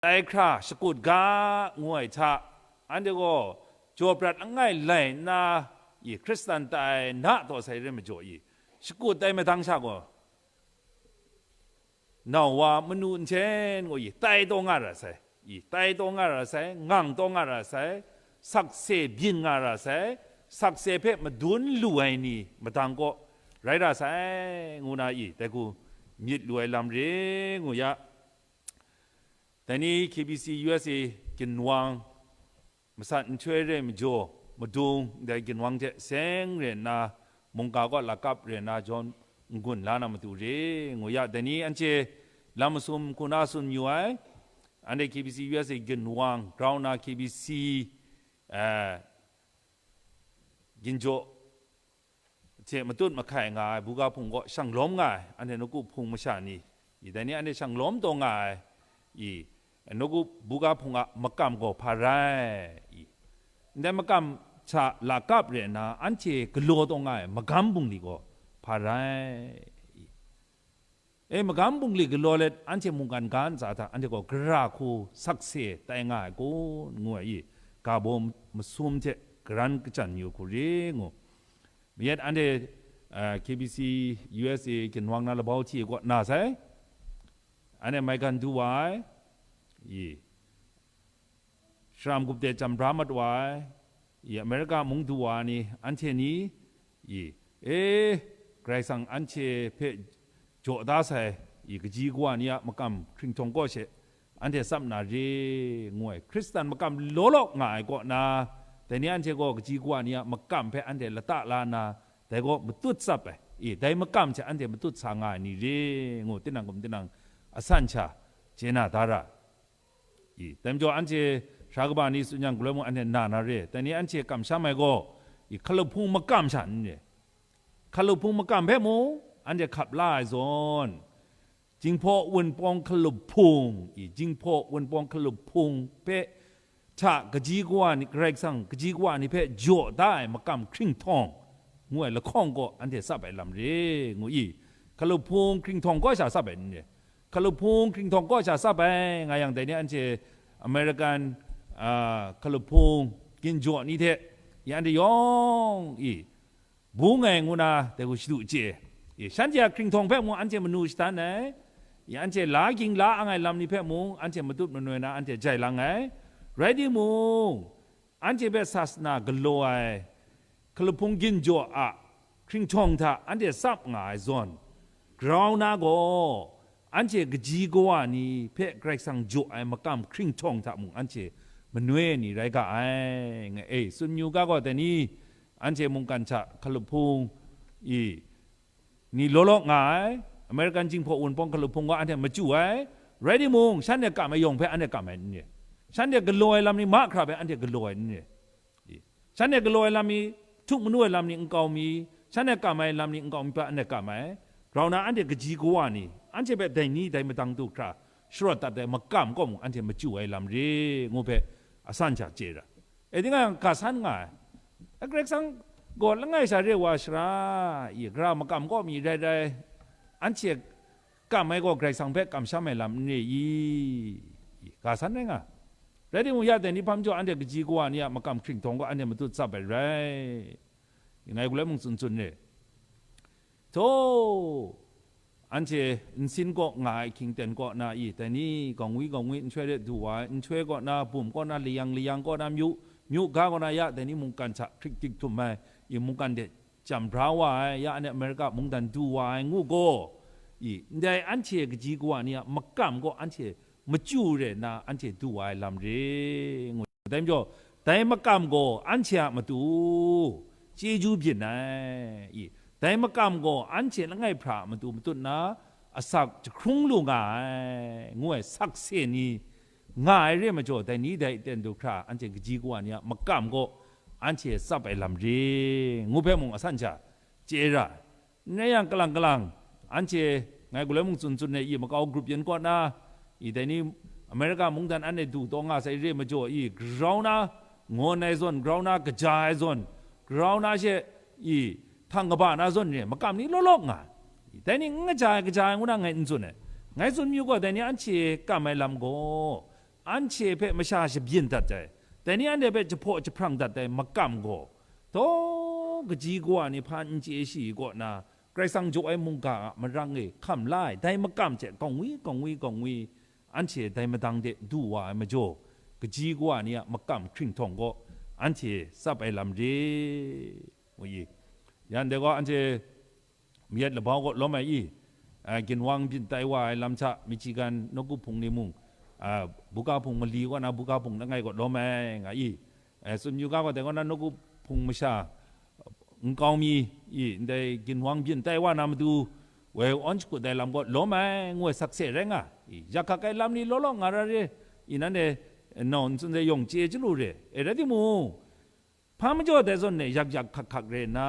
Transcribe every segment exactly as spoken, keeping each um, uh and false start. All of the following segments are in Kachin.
tai hkra shakut ga ngu ai hta, anhte gaw jaw prat langai lai nna, i Hkristan tai na taw sai re majaw i, shakut ai madang sha gaw, nau wa manu nsen gaw i tai taw nga ra sai, i tai taw nga ra sai, ngang taw nga ra sai, sakse byin nga ra sai, sakse hpe madun lu ai ni madang kaw rai ra sai, ngu na i dai hku myit lu ai lam re ngu ya. Dai ni K B C U S A ginwang masat nhtoi re majaw, madung ndai ginwang hte seng re nna, mungga kaw lakap re nna jawn n-gun la na matu re ngu ya, dai ni anhte lam masum hku na tsun yu ai, anhte K B C U S A ginwang, grau na K B C, eh, ginjaw hte matut mahkai nga ai buga hpung kaw shang lawm nga ai, anhte nawku hpung masha ni, i dai ni anhte shang lawm taw nga ai, i nawku buga hpung a makam gaw hpa rai, i ndai makam hta lakap re nna, anhte galaw taw nga ai magam bungli gaw hpa rai, i E, magam bungli galaw let anhte mungkan ga ntsa hta anhte gaw gara hku sakse tai nga ai kun, ngu ai i, ga baw masum hte garan kachyan yu hku ri ngu. Mayat anhte, ah, K B C U S A ginwang na labau hti ai kaw na sai, anhte maigan du wa ai, i, Sharam gup de jam bra mat wa ai, i Amerika mung du wa ni, anhte ni, i, e, Karai Kasang anhte hpe jaw da sai, i, kaji kawa ni a makam hkringhtawng kaw she, anhte tsap na re, ngu ai. Hkristan makam law law nga ai kaw na, dai ni anhte gaw kaji kawa ni a makam hpe anhte lata la na, dai gaw matut tsap ai, i, dai makam hte anhte matut sa nga ai ni re, ngu, tinang kum tinang asan sha chye na da ra. I, dai majaw anhte sara kaba ni tsun yang, galoi mung anhte na na re, dai ni anhte kamsham ai gaw, i, hkalup hpung makam sha n re, hkalup hpung makam hpe mung anhte hkap la ai zawn, Jinghpaw Wunpawng hkalup hpung, i, Jinghpaw Wunpawng hkalup hpung hpe hta kaji kawa ni, Karai Kasang kaji kawa ni hpe jaw da ai makam hkringhtawng, ngu ai lahkawng kaw anhte tsap ai lam re, ngu i, hkalup hpung hkringhtawng kaw sha tsap ai n re, hkalup hpung hkringhtawng kaw sha tsap ai nga yang, dai ni anhte American, ah, hkalup hpung ginjaw ni hte, i, anhte yawng i, bung ai ngu na dai hku shadu chye. I, shanhte a hkringhtawng hpe mung anhte manu shadan ai, i, anhte la ging la ang ai lam ni hpe mung anhte matut manoi na anhte jai lang ai. Rai timung, anhte hpe sasana galaw ai hkalup hpung ginjaw a hkringhtawng hta anhte tsap nga ai zawn, grau na gaw, anhte kaji kawa ni hpe Karai Kasang jaw ai makam hkringhtawng hta mung anhte manoi ai ni rai ga ai, nga e. Tsun yu ga gaw, dai ni anhte mungkan hta hkalup hpung i ni law law nga ai, American Jinghpaw Wunpawng hkalup hpung gaw anhte machyu ai, rai timung, shanhte kam ai yawng hpe anhte kam ai n re, shanhte galaw ai lam ni mahkra hpe anhte galaw ai n re, i, shanhte galaw ai lam mi, htuk manu ai lam ni nkau mi, shanhte kam ai lam ni nkau mi hpe anhte kam ai. Grau na anhte kaji kawa ni, anhte hpe dai ni dai madang du hkra sharawt dat ai makam kaw mung anhte machyu ai lam re, ngu hpe asan sha chye ra. E, tinang ga san nga ai. A, Karai Kasang gaw langai sha re wa shara, i, gara makam kaw mi rai rai, anhte kam ai gaw Karai Kasang hpe kamsham ai lam n re i? I, ga san rai nga. Rai timung, ya dai ni hpang jaw anhte kaji kawa ni a makam hkringhtawng gaw anhte matut tsap ai rai. I, ngai galoi mung tsun tsun re. Htaw, anhte nsin kaw nga ai hkying ten kaw na i, dai ni gawng wi gawng wi nhtoi de du wa ai, nhtoi kaw na bum kaw na layang, layang kaw na myu, myu ga kaw na ya, dai ni mungkan hta hkrik dik htum ai, i, mungkan de jam bra wa ai, ya anhte Amerika mungdan du wa ai ngu gaw, i, ndai anhte kaji kawa ni a makam gaw anhte machyu re nna anhte du wa ai lam re, ngu. Dai majaw, dai makam gaw anhte a matu chyeju byin ai, i, dai makam gaw anhte langai hpra a matu matut nna asak jahkrung lu nga ai, ngu ai sakse ni nga ai re majaw, dai ni dai ten du hkra anhte kaji kawa ni a makam gaw anhte tsap ai lam re, ngu hpe mung asan sha chye ra ai. N rai yang, kalang kalang, anhte ngai galoi mung tsun tsun ai, i, makau grup yin kaw na, i, dai ni Amerika mungdan anhte du taw nga sai re majaw, i, grau na ngawn ai zawn, grau na kaja ai zawn, grau na she, i, htang kaba na zawn re, makam ni law law nga ai. I, dai ni n kaja ai, kaja ai ngu na ngai n tsun ai. Ngai tsun mayu gaw, dai ni anhte kam ai lam gaw, anhte hpe masha shabyin dat ai, dai ni anhte hpe jahpaw jahprang dat ai makam gaw, taw kaji kawa ni hpa n chye shi kaw na, Karai Kasang jaw ai mungga a marang e hkam la ai, dai makam hte gawng wi, gawng wi, gawng wi, anhte dai madang de du wa ai majaw, kaji kawa ni a makam hkringhtawng gaw anhte tsap ai lam re, ngu i. Yan dai gaw anhte mayat labau gaw lawm ai i, a, ginwang byin tai wa ai lam hta, Michigan nawku hpung ni mung, a, buga hpung mali kaw na buga hpung langai gaw lawm ai, nga i. E, tsun yu ga gaw, dai kaw na nawku hpung masha nkau mi i, ndai ginwang byin tai wa na matu, woi awn shakut ai lam gaw lawm ai, ngu ai sakse rai nga i, yak hkak ai lam ni law law nga ra re, i, nanhte nau n tsun sai yawng chye chyalu re, e, rai timung, hpa majaw dai zawn e yak yak hkak hkak re nna,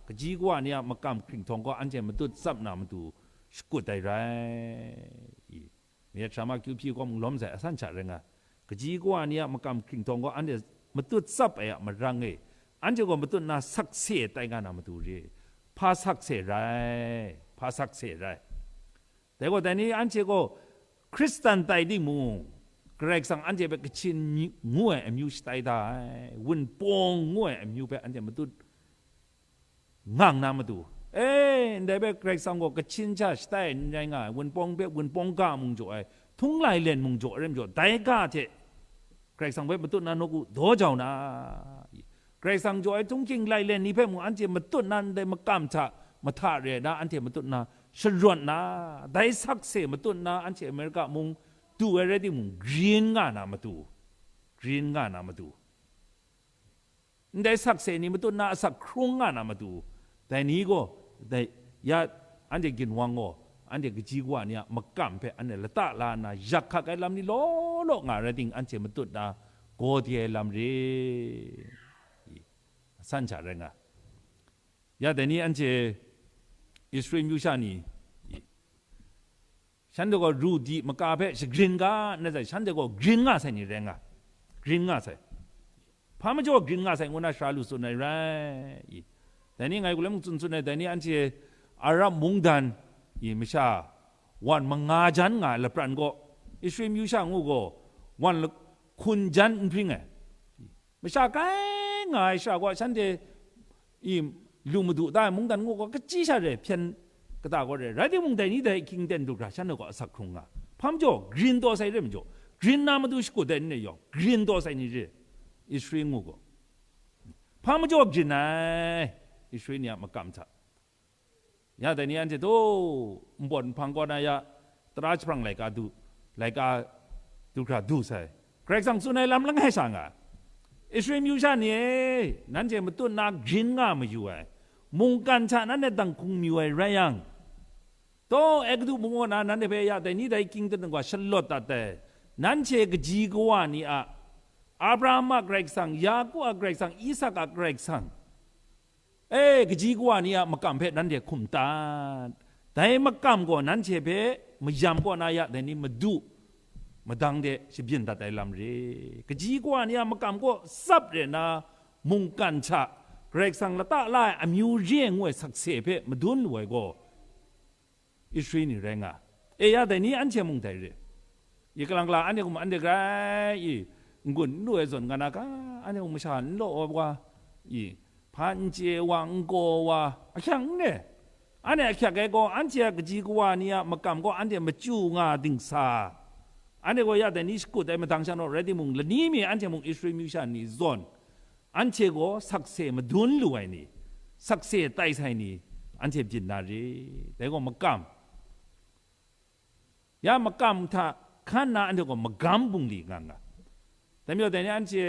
kaji kawa ni a makam hkringhtawng gaw anhte matut tsap na matu shakut ai rai i. Mayat sara ma kyu hpyi gaw mung lawm sai, asan sha rai nga. Kaji kawa ni a makam hkringhtawng gaw anhte matut tsap ai a marang e, anhte gaw matut na sakse tai nga na matu re. Hpa sakse rai, hpa sakse rai. Dai gaw, dai ni anhte gaw Hkristan tai timung, Karai Kasang anhte hpe kachin ngu ai amyu shatai da ai, wunpawng ngu ai amyu hpe anhte matut nga na matu, e, ndai hpe Karai Kasang gaw kachin sha shatai n rai nga ai, wunpawng hpe wunpawng ga mung jaw ai, htung lailen mung jaw ai rai majaw, dai ga hte Karai Kasang hpe matut na nawku daw jau na, Karai Kasang jaw ai htunghking lailen ni hpe mung anhte matut na ndai makam hta mahta re ai na, anhte matut na sharawt na, dai sakse matut na anhte Amerika mung du ai rai timung, grin nga na matu, grin nga na matu, ndai sakse ni matut na asak hkrung nga na matu, dai ni gaw, dai ya, anhte ginwang gaw, anhte kaji kawa ni a makam hpe anhte lata la nna, yak hkak ai lam ni law law nga rai ting, anhte matut na gaw de ai lam re, i, san sha rai nga. Ya dai ni anhte Israel myu sha ni, i, shanhte gaw ru di maka hpe shagrin ga nna sai, shanhte gaw grin nga sai ni rai nga, grin nga sai. Hpa majaw grin nga sai ngu na sara lu tsun ai rai i. Dai ni ngai gaw lem tsun tsun ai, dai ni anhte Arab mungdan i masha wan manga jan nga ai lapran gaw, Israel myu sha ngu gaw, wan la-, hkun jan n hpring ai. Masha kai nga ai shara gaw, shanhte i lu madu da ai mungdan ngu gaw, kachyi sha re hpyen kata gaw re. Rai timung, dai ni dai ahkying ten du hkra shanhte gaw asak hkrung nga. Hpa majaw, grin taw sai re majaw, grin na matu shakut ai ni yawng, grin taw sai ni re, Israel ngu gaw. Hpa majaw grin ai, Israel ni a makam hta. Ya dai ni anhte taw, npawt nhpang kaw na ya, tara jahprang laika du, laika du hkra du sai. Karai Kasang tsun ai lam langai sha nga. Israel myu sha ni e, nanhte matut na grin nga mayu ai, mungkan hta nanhte dang hkung mayu ai rai yang, taw, Egutu mung kaw na nanhte hpe ya dai ni dai ahkying ten gaw shalawt dat ai, nanhte kaji kawa ni a, Abraham a Karai Kasang, Yaku a Karai Kasang, Isak a Karai Kasang, e, kaji kawa ni a makam hpe nanhte hkum tat. Dai makam gaw nanhte hpe mayam kaw na ya dai ni madu madang de shabyin dat ai lam re. Kaji kawa ni a makam kaw tsap re na, mungkan hta Karai Kasang lata la ai amyu re ngu ai sakse hpe madun lu ai gaw, Israel ni rai nga. E ya dai ni anhte mung dai re. I kalang la anhte hkum anhte grai i n-gun n lu ai zawn nga na ga, anhte hkum masha n law ai wa, i hpa n chye wa, n gaw wa, ahkyang n re. Anhte ahkyak ai gaw, anhte a kaji kawa ni a makam gaw anhte machyu nga dingsa, anhte gaw ya dai ni shakut ai madang sha naw rai timung, lani mi anhte mung Israel myu sha ni zawn, anhte gaw sakse madun lu ai ni, sakse tai sai ni, anhte byin na re, dai gaw makam. Ya makam hta hkan na anhte gaw magam bungli nga nga. Dai majaw dai ni anhte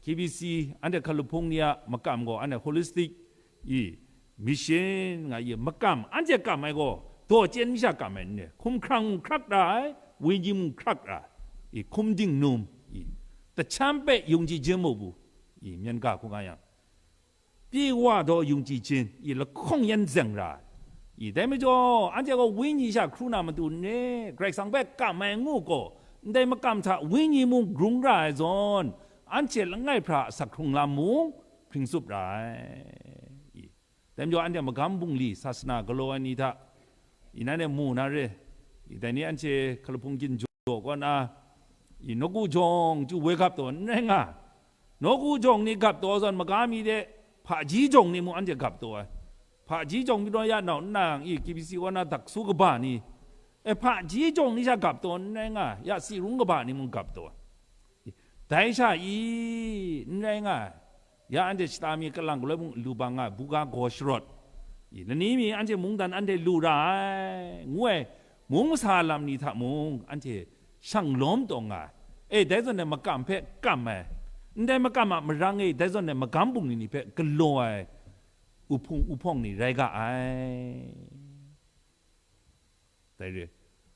K B C, anhte hkalup hpung ni a makam gaw, anhte holistic i, mission nga i, makam, anhte kam ai gaw, daw chyen masha kam ai n re, hkum hkrang hkrak ra ai, wenyi mung hkrak ra, i, hkum dingnum, i, tachan pe yungji jin mu bu, i, myen ga hku nga yang, pyi wa daw yungji jin, i, lahkawng yan zeng ra, i, dai majaw, anhte gaw wenyi sha hkru na matu n re, Karai Kasang hpe kam ai ngu gaw, ndai makam hta wenyi mung grung ra ai zawn, anhte langai hpra asak hkrung lam mung hpring tsup ra ai, i. Dai majaw anhte magam bungli sasana galaw ai ni hta, i, nanhte mu na re, i, dai ni anhte hkalup hpung ginjaw kaw na, I, nawku jawng chyu woi gap taw n rai nga. Nawku jawng ni gap taw zawn, maga mi de hpaji jawng ni mung anhte gap taw ai. Hpaji jawng pyi naw ya nau nna yang, i, K B C kaw na daksu kaba ni, e, hpaji jawng ni sha gap taw n rai nga, ya si rung kaba ni mung gap taw ai. I, dai sha i, n rai nga ai. Ya anhte shata mi kalang galoi mung lu bang nga ai, buga gaw sharawt. I, lani mi anhte mungdan anhte lu ra ai, ngu ai, mung masa lam ni hta mung anhte shang lawm taw nga ai. E, dai zawn ai makam hpe kam ai, ndai makam a marang e dai zawn ai magam bungli ni hpe galaw ai uhpung uhpawng ni rai ga ai. Dai re.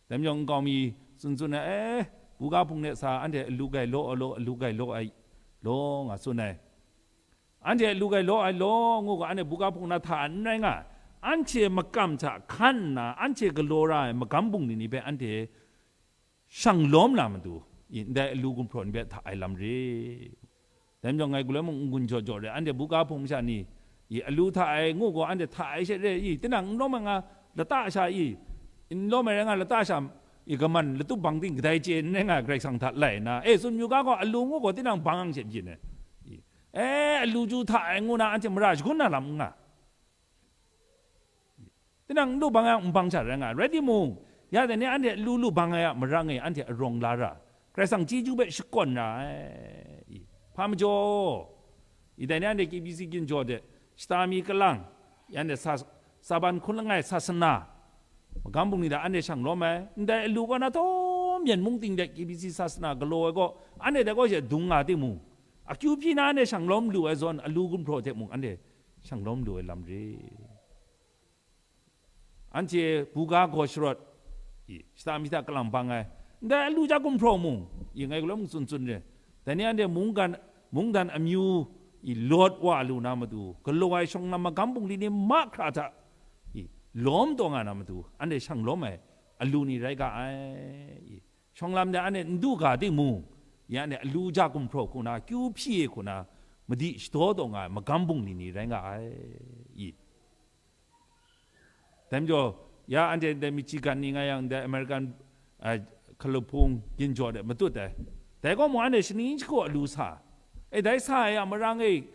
Dai majaw nkau mi tsun tsun ai, "E, buga hpung de sa, anhte alu gai law ai law, alu gai law ai law," nga tsun ai. Anhte alu gai law ai law, ngu ga, anhte buga hpung na hta n rai nga, anhte makam hta hkan nna, anhte galaw ra ai magam bungli ni hpe anhte shang lawm na matu, i, ndai alu gumhpraw ni hpe hta ai lam re. Dai majaw ngai galoi mung n-gun jaw jaw re, anhte buga hpung masha ni, i, alu hta ai ngu gaw, anhte hta ai she re, i, tinang n lawm ai nga, lata sha, i, n lawm ai rai nga, lata sha, i, kaman latup bang ting kadai chye n rai nga, Karai Kasang hta lai nna, e, tsun yu ga gaw, alu ngu gaw, tinang bang ang she byin ai, i, e, alu chyu hta ai ngu na, anhte mara shagun na lam n nga. Tinang n lu bang yang, n bang sha rai nga ai. Rai timung, ya dai ni anhte lu lu bang ai a marang e anhte arawng la ra, Karai Kasang chyeju hpe shakawn ra ai. I, hpa majaw, i, dai ni anhte K B C ginjaw de shata mi kalang, ya anhte sa, saban hkun langai sasana, magam bungli hta anhte shang lawm ai, ndai alu kaw na taw myen mung ting de K B C sasana galaw ai gaw, anhte dai kaw she dung nga timung, akyu hpyi na anhte shang lawm lu ai zawn, alu gumhpraw hte mung anhte shang lawm lu ai lam re. Anhte buga gaw sharawt, i, shata mi hta kalang bang ai, ndai alu ja gumhpraw mung, i, ngai galoi mung tsun tsun re, dai ni anhte mungkan, mungdan amyu, i, lawt wa lu na matu, galaw ai shawng lam magam bungli ni mahkra hta, i, lawm taw nga na matu, anhte shang lawm ai alu ni rai ga ai, i, shawng lam de anhte n du ga timung, ya anhte alu ja gumhpraw hku na, kyu hpyi e hku na, madi shadaw taw nga ai magam bungli ni rai nga ai, i. Dai majaw, ya anhte ndai Michigan ni nga yang, ndai American, a, hkalup hpung ginjaw de matut ai. Dai gaw mung anhte shaning shagu alu sa. E, dai sa ai a marang e,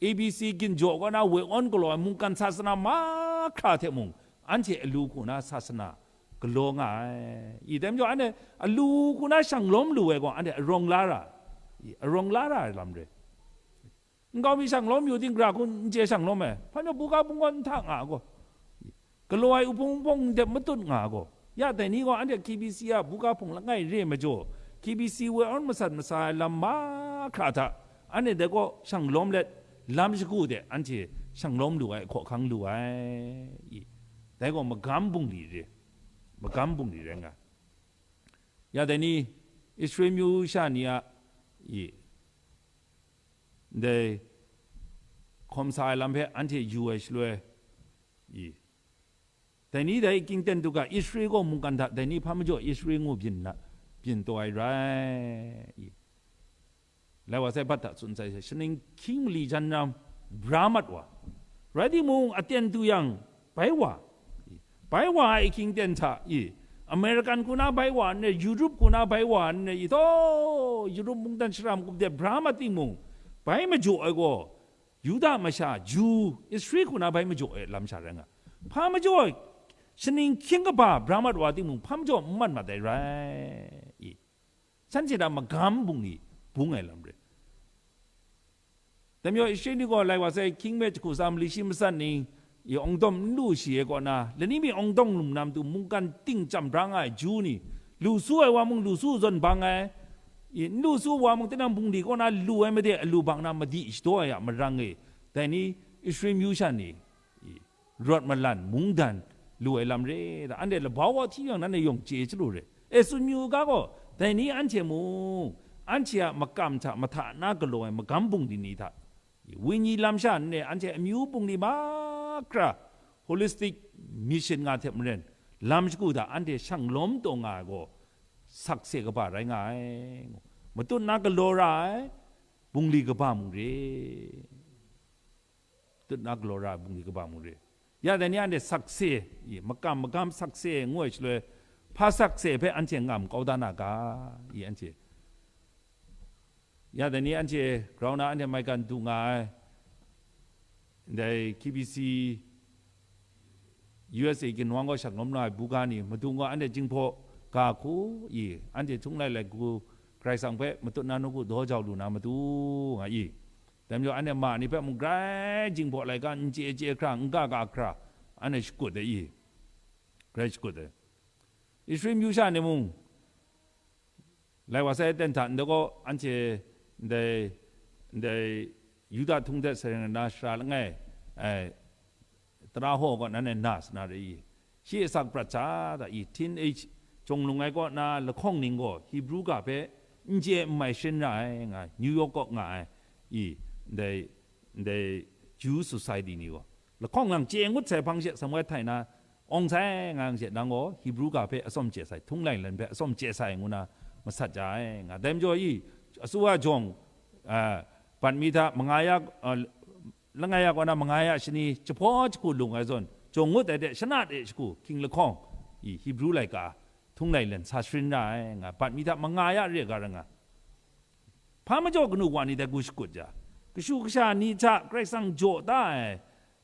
A B C ginjaw kaw na woi awn galaw ai mungkan sasana mahkra hte mung, anhte alu hku na sasana galaw nga ai. I, dai majaw anhte alu hku na shang lawm lu ai gaw, anhte arawng la ra, i, arawng la ra ai lam re. Nkau mi shang lawm yu ting, gara hku n chye shang lawm ai. Hpa majaw buga hpung gaw n hta nga gaw, galaw ai uhpung hpung ndep matut nga gaw, ya dai ni gaw anhte K B C a buga hpung langai re majaw, K B C woi awn masat masa ai lam mahkra hta, anhte dai kaw shang lawm let, lam shagu de anhte shang lawm lu ai hkaw hkang lu ai. I, dai gaw magam bungli re, magam bungli rai nga. Ya dai ni, Israel myu sha ni a, i, ndai hkawm sa ai lam hpe anhte yu ai shaloi, i, dai ni dai King ten tu ga, Israel gaw mungkan hta dai ni hpa majaw Israel ngu byin na, byin taw ai rai, i. Lai wa sai bat hta tsun sai, shaning hkying mali jan na bra mat wa, rai timung, aten tu yang, bai wa, bai wa ai ahkying ten hta i, American hku na bai wa n rai, Europe hku na bai wa n rai, i taw, Europe mungdan sharam kup de bra mat timung, bai majaw ai gaw, Yuda masha, Ju, Israel hku na bai majaw ai lam sha rai nga. Hpa majaw, shaning hkying kaba bra mat wa timung, hpa majaw n mat mat ai rai, i. Shanhte hta magam bungli bung ai lam rai. Dai majaw Israel ni gaw lai wa sai, hkying me jahku tsa mali shi matsat ning, i, awng dawm n lu shi ai kaw na, lani mi awng dawng lum na matu mungkan ting chyam bra nga ai Ju ni, lu su ai wa mung lu su zawn bang ai, i, n lu su wa mung tinang bungli kaw na lu ai made alu bang na madi shadaw ai a marang e, dai ni Israel myu sha ni, i, rawt malan mungdan lu ai lam re, da anhte labau wa hti yang nanhte yawng chye chyalu re. E, tsun yu ga gaw, dai ni anhte mung, anhte a makam hta mahta na galaw ai magam bungli ni hta, wenyi lam sha nne anhte amyu bungli mahkra, holistic mission nga hte maren, lam shagu hta anhte shang lawm taw nga ai gaw, sakse kaba rai nga ai, ngu. Matut na galaw ra ai bungli kaba mung re. Tut na galaw ra ai bungli kaba mung re. Ya dai ni anhte sakse, i, makam magam sakse ngu ai shaloi, hpa sakse hpe anhte ngam kau da na ga, i, anhte Ya dai ni anhte grau na anhte maigan du nga ai, ndai K B C U S A ginwang gaw shanglawm la ai buga ni madu gaw anhte jinghpaw ga hku i, anhte htung lai lai hku Karai Kasang hpe matut na nawku daw jau lu na matu nga i. Dai majaw anhte ma ni hpe mung grai jinghpaw laika n chye chye hkra, n ga ga hkra, anhte shakut ai i, grai shakut ai. Israel myu sha ni mung, lai wa sai ten hta ndai gaw, anhte ndai, ndai Yuda htung hte Samaria na sara langai, ai, tara hkaw gaw nan e na sa na re i? Shi asak prat hta da i? Teenage, jawng lung ai kaw na lahkawng ning gaw Hebrew ga hpe n chye n mai sharin ra ai nga, New York kaw nga ai i, ndai, ndai Jew Society ni gaw, lahkawng lang chye ngut sai hpang she samwet htai na, awng sai nga yang she, nang gaw Hebrew ga hpe atsawm chye sai, htung lai lan hpe atsawm chye sai ngu na masat ja ai nga. Dai majaw i, asu a jawng, a, bat mi hta manga ya, a, langai ya kaw na manga ya shani jahpaw jahku lung ai zawn, jawng ngut ai de shana de shagu hkying lahkawng i, Hebrew laika htung lai lan sa sharin ra ai nga, bat mi hta manga ya re ga ra nga. Hpa majaw kanu wa ni dai hku shakut ja, kashu kasha ni hta Karai Kasang jaw da ai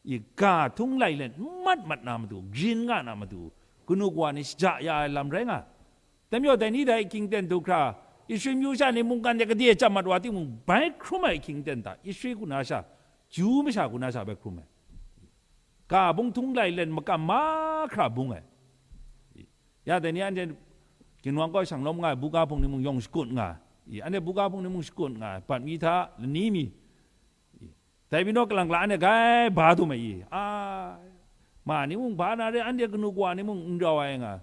i ga htung lai let n mat mat na matu, grin nga na matu, kanu wa ni shaja ya ai lam rai nga. Dai majaw dai ni dai hkying ten du hkra, Israel myu sha ni mungkan de gade chyam mat wa timung, bai hkrum ai hkying ten hta, Israel kuna sha, Ju masha kuna sha bai hkrum ai. Ga bung htung lai let makam mahkra bung ai. Ya dai ni anhte ginwang kaw shanglawm nga ai buga hpung ni mung yawng shakut nga ai. Anhte buga hpung ni mung shakut nga ai, bat mi hta, lani mi. Dai pyi naw kalang kalang anhte grai ba dum ai i? A, ma ni mung ba na re, anhte kanu kawa ni mung n rau ai nga.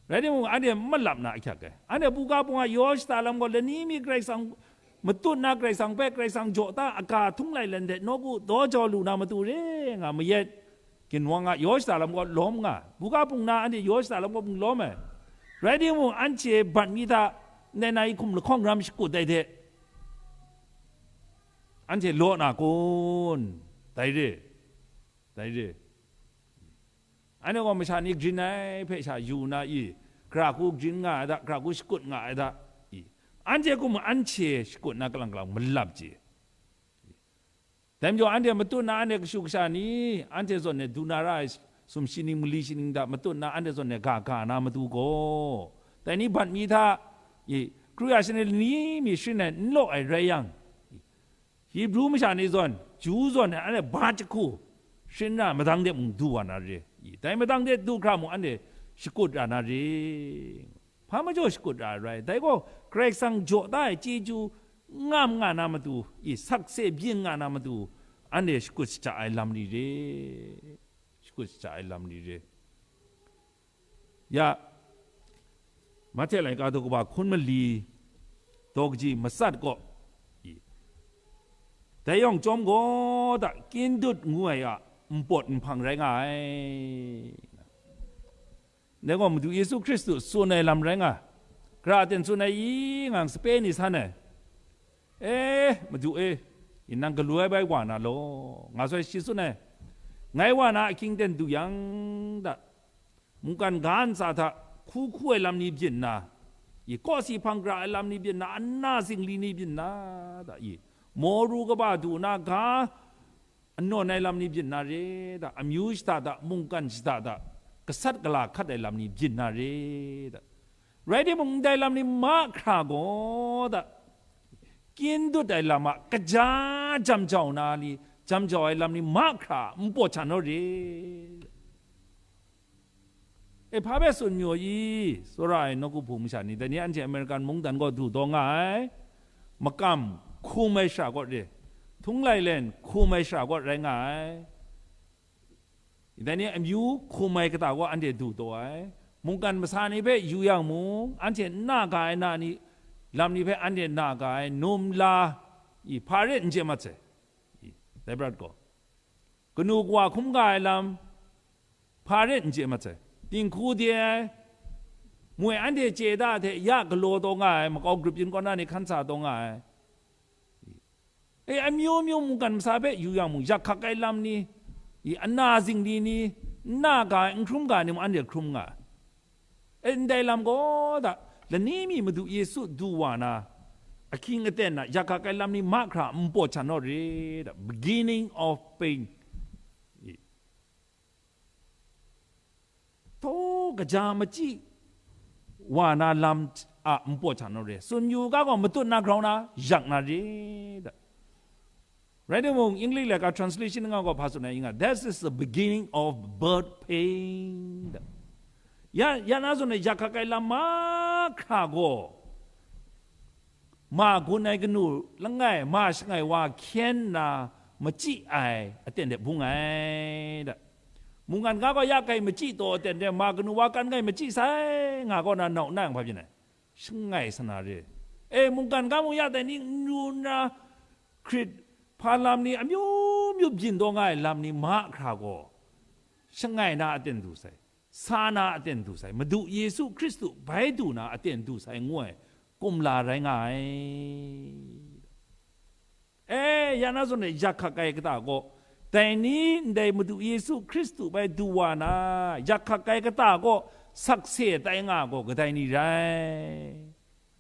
Rai timung, anhte n malap na ahkyak ai. Anhte buga hpung a yaw shada lam gaw, lani mi Karai Kasang matut na Karai Kasang hpe, Karai Kasang jaw ta aga htung lai lan hte nawku daw jau lu na matu re nga mayat, ginwang a yaw shada lam gaw lawm nga, buga hpung na anhte yaw shada lam gaw mung lawm ai. Rai timung, anhte bat mi hta, ndai na i hkum lahkawng ram shakut ai hte, anhte law na kun? Dai re, dai re. Anhte gaw masha ni grin ai hpe sha yu na i? Gara hku grin nga ai da, gara hku shakut nga ai da i? Anhte hkum anhte shakut na kalang kalang malap ji. Dai majaw anhte matut na anhte kashu kasha ni, anhte zawn e du na ra ai sumshi ning, mali shi ning hta matut na anhte zawn e ga ga na matu gaw, dai ni bat mi hta i, kru ya shani lani mi sharin ai n law ai rai yang, Hebru masha ni zawn, Ju zawn e anhte ba jahku sharin ra madang de mung du wa na re i? Dai madang de du hkra mung anhte shakut ra na re. Hpa majaw shakut ra ai rai? Dai gaw Karai Kasang jaw da ai chyeju ngam nga na matu i, sakse byin nga na matu, anhte shakut shaja ai lam ni re, shakut shaja ai lam ni re. Ya, Mahte laika daw kaba hkun mali, daw kaji matsat gaw, i, dai yawng chyawm gaw da, Kyindut ngu ai a npawt nhpang rai nga ai. Dai gaw Madu Yesu Hkristu tsun ai lam rai nga, gara ten tsun ai i ngang sape ni san ai. E, Madu e, nang galu ai bai wa na law, nga sai shi tsun ai. Ngai wa na ahkying ten du yang da, mungkan ga ntsa hta hku hku ai lam ni byin nna, i, kawsi hpang gara ai lam ni byin nna, ana zingli ni byin nna, da, i, moru kaba du na ga anawn ai lam ni byin na re, da, amyu shada da, mungkan shada da, gasat gala hkat ai lam ni byin na re, da. Rai timung, ndai lam ni mahkra gaw da, Kyindut ai lam a kaja jam jau na li, jam jau ai lam ni mahkra npawt hta naw re. E, hpa hpe tsun mayu i? Tsawra ai nawku hpung masha ni, dai ni anhte American mungdan gaw du taw nga ai, makam hkum ai shara kaw re, htung lai len hkum ai shara kaw rai nga ai. Dai ni amyu hkum ai kata gaw anhte du taw ai. Mungkan masa ni hpe yu yang mung, anhte n na ga ai na ni, lam ni hpe anhte n na ga ai, num la, i, hpa ret n chye mat sai. I, dai brat gaw, kanu kawa hkrum ga ai lam, hpa ret n chye mat sai. Dinghku de ai, mui anhte chye da hte ya galaw taw nga ai, makau grup yin kaw na ni hkan sa taw nga ai. E, amyu myu mungkan masa hpe yu yang mung, yak hkak ai lam ni, i, ana zingli ni, n na ga ai, n hkrum ga ai ni mung anhte hkrum nga ai. E, ndai lam gaw da, lani mi Madu Yesu du wa na, ahkying aten a yak hkak ai lam ni mahkra npawt sha naw re, the beginning of pain. Htaw kaja machyi wa na lam a npawt sha naw re, tsun yu ga gaw matut na grau na yak na re, the. Rai timung, English laika translation nga gaw hpa tsun ai nga, "That is the beginning of birth pain." Ya, ya na zawn e yak hkak ai lam mahkra gaw, ma gun ai kanu langai, ma shangai wa hkyen nna machyi ai aten de bung ai, da. Mungkan ga gaw ya kai machyi taw aten de, ma kanu wa kan kai machyi sai, nga gaw na nau na yang hpa byin ai. Shangai sa na re. E, mungkan ga mung ya dai ni n ru nna, hkrit hpa lam ni amyu myu byin taw nga ai lam ni mahkra gaw, shangai na aten du sai, sa na aten du sai, Madu Yesu Hkristu bai du na aten du sai ngu ai kumla rai nga ai. E, ya na zawn e yak hkak ai kata gaw, dai ni ndai Madu Yesu Hkristu bai du wa na, yak hkak ai kata gaw sakse tai nga gaw kadai ni rai,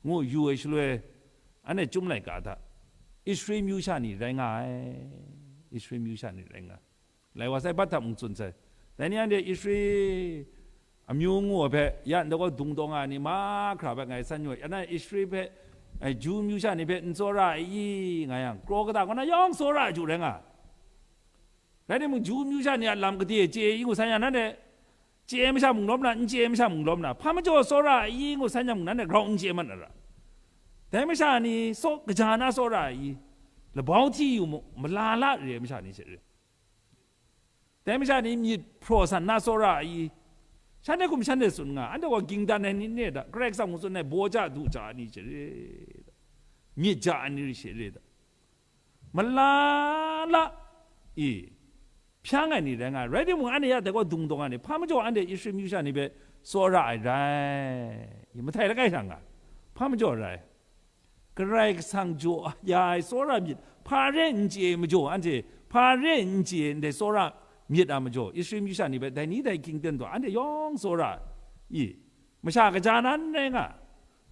ngu yu ai shaloi, anhte Chyum laika hta Israel myu sha ni rai nga ai, Israel myu sha ni rai nga ai. Lai wa sai, bat hta mung tsun sai. Dai ni anhte Israel amyu ngu ai hpe, ya ndai gaw dung taw nga ai ni mahkra hpe ngai san yu ai. Ya na Israel hpe, ai, Ju myu sha ni hpe n tsawra ai i, nga yang, kraw kata kaw na yawng tsawra ai ju rai nga ai. Rai timung, Ju myu sha ni a lam gade chye ai i ngu san yang, nanhte chye ai masha mung lawm na, n chye ai masha mung lawm na, hpa majaw tsawra ai i ngu san yang mung, nanhte grau n chye mat na ra. Dai masha ni tsaw, kaja na tsawra ai i, labau hti yu mu, malala re ai masha ni she re. Dai masha ni myit hpraw san na tsawra ai i, shanhte hkum shanhte tsun nga, anhte gaw ging dan ai ni ne da, Karai Kasang mung tsun ai baw ja du ja ai ni she re da, myit ja ai ni she re da, malala i, hpyang ai ni rai nga ai. Rai timung, anhte ya dai gaw dung taw nga ai ni, hpa majaw anhte Israel myu sha ni hpe tsawra ai rai i, mahtai langai sha nga, hpa majaw rai. Karai Kasang jaw ya ai tsawra myit, hpa re n chye ai majaw, anhte hpa re n chye ai ndai tsawra myit a majaw, Israel myu sha ni hpe dai ni dai hkying ten taw, anhte yawng tsawra i, masha kaja na n rai nga,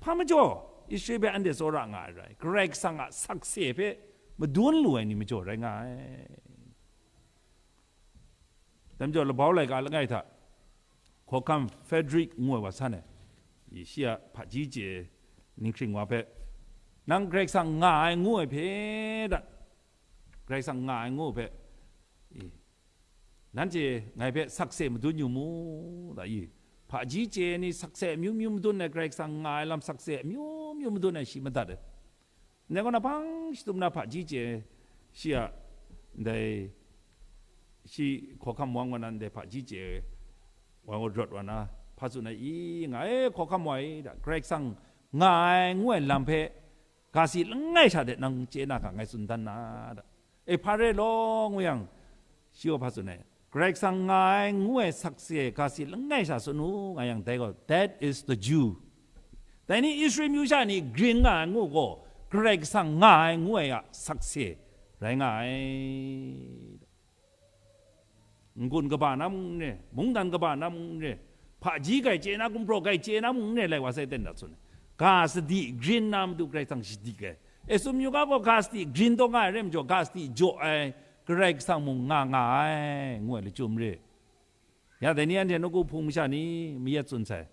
hpa majaw, Israel hpe anhte tsawra nga ai rai, Karai Kasang a sakse hpe madun lu ai ni majaw rai nga ai. Dai majaw, labau laika langai hta, Hkawhkam Frederick ngu ai wa san ai, i, shi a hpaji chye ai ninghkring wa hpe, "Nang Karai Kasang nga ai ngu ai hpe da, Karai Kasang nga ai ngu ai hpe, i, nanhte ngai hpe sakse madun yu mu," da, i, hpaji chye ai ni sakse amyu myu madun ai, Karai Kasang nga ai lam sakse amyu myu madun ai shi madat ai. Ndai kaw na hpang shatup na hpaji chye, shi a, ndai, shi hkawhkam wang wa na ndai hpaji chye wa, wa rawt wa na, hpa tsun ai i, nga e, hkawhkam wa e, da, Karai Kasang nga ai ngu ai lam hpe ga si langai sha de nang chye na hka ngai tsun dan na, da. E, hpa re law ngu yang, shi gaw hpa tsun ai, Karai Kasang nga ai ngu ai sakse ga si langai sha tsun u, nga yang, dai gaw, "That is the Jew." Dai ni Israel myu sha ni grin nga ai ngu gaw, Karai Kasang nga ai ngu ai a sakse rai nga ai. N-gun kaba na mung n re, mungdan kaba na mung n re, hpaji grai chye na, gumhpraw grai chye na mung n re, lai wa sai ten da tsun ai. Ga sadi grin na matu Karai Kasang shadik ai. E, tsun yu ga gaw, ga sadi grin taw nga ai re majaw, ga sadi jaw ai Karai Kasang mung nga nga ai, ngu ai lachyum re. Ya, dai ni anhte nawku hpung masha ni mayat tsun sai.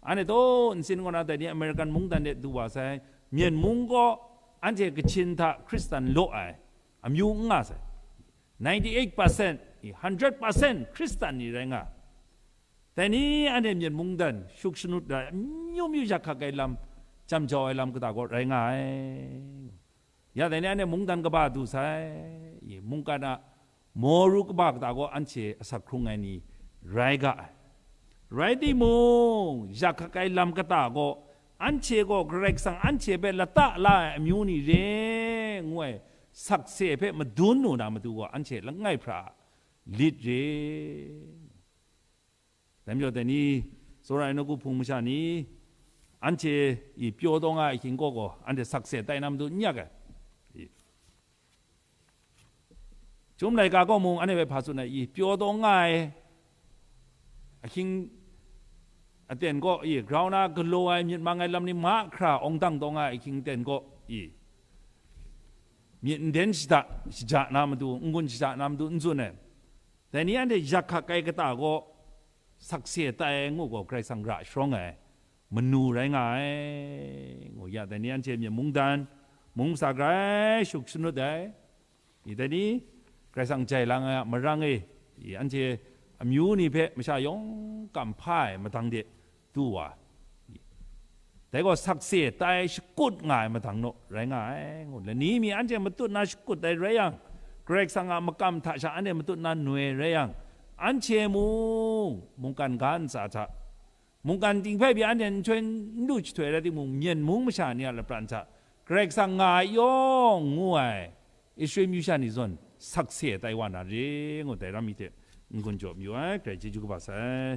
Anhte taw nsin kaw na dai ni American mungdan de du wa sai, Myen mung gaw anhte Kachin hta Hkristan law ai amyu n nga sai. Ninety-eight percent, hundred percent Hkristan ni rai nga. Dai ni anhte Myen mungdan shuk shanut ai amyu myu yak hkak ai lam, jam jau ai lam kata gaw rai nga ai. Ya dai ni anhte mungdan kaba du sai, i, mungkan a moru kaba kata gaw anhte asak hkrung ai ni rai ga ai. Rai timung, yak hkak ai lam kata gaw, anhte gaw Karai Kasang anhte hpe lata la ai amyu ni re, ngu ai sakse hpe madun lu na matu gaw, anhte langai hpra lit re. Dai majaw, dai ni tsawra ai nawku hpung masha ni, anhte i pyaw taw nga ai ahkying kaw gaw, anhte sakse tai na matu n yak ai. I, Chyum laika kaw mung anhte hpe hpa tsun ai, i pyaw taw nga ai ahkying aten kaw, i grau na galaw ai myit mang ai lam ni mahkra awng dang taw nga ai ahkying aten kaw, i, myit nden shada, shaja na matu, n-gun shaja na matu n tsun ai. Dai ni anhte yak hkak ai kata gaw sakse tai ngu gaw Karai Kasang ra sharawng ai manu rai nga ai, ngu ya, dai ni anhte myit mungdan, mung masa grai shuk shanut ai. I dai ni, Karai Kasang jai lang ai a marang e, i anhte amyu ni hpe masha yawng kam hpa ai madang de du wa. Dai gaw sakse tai shakut nga ai madang naw rai nga ai, ngu. Lani mi anhte matut na shakut ai rai yang, Karai Kasang a makam hta sha anhte matut na noi rai yang, anhte mung mungkan ga ntsa hta, mungkan ting hpe pyi anhte nhtoi n lu jahtoi rai timung, Myen mung masha ni a lapran hta Karai Kasang nga ai yawng ngu ai Israel myu sha ni zawn sakse tai wa na re, ngu, dai ram mi hte n-gun jaw mayu ai. Karai chyeju kaba sai.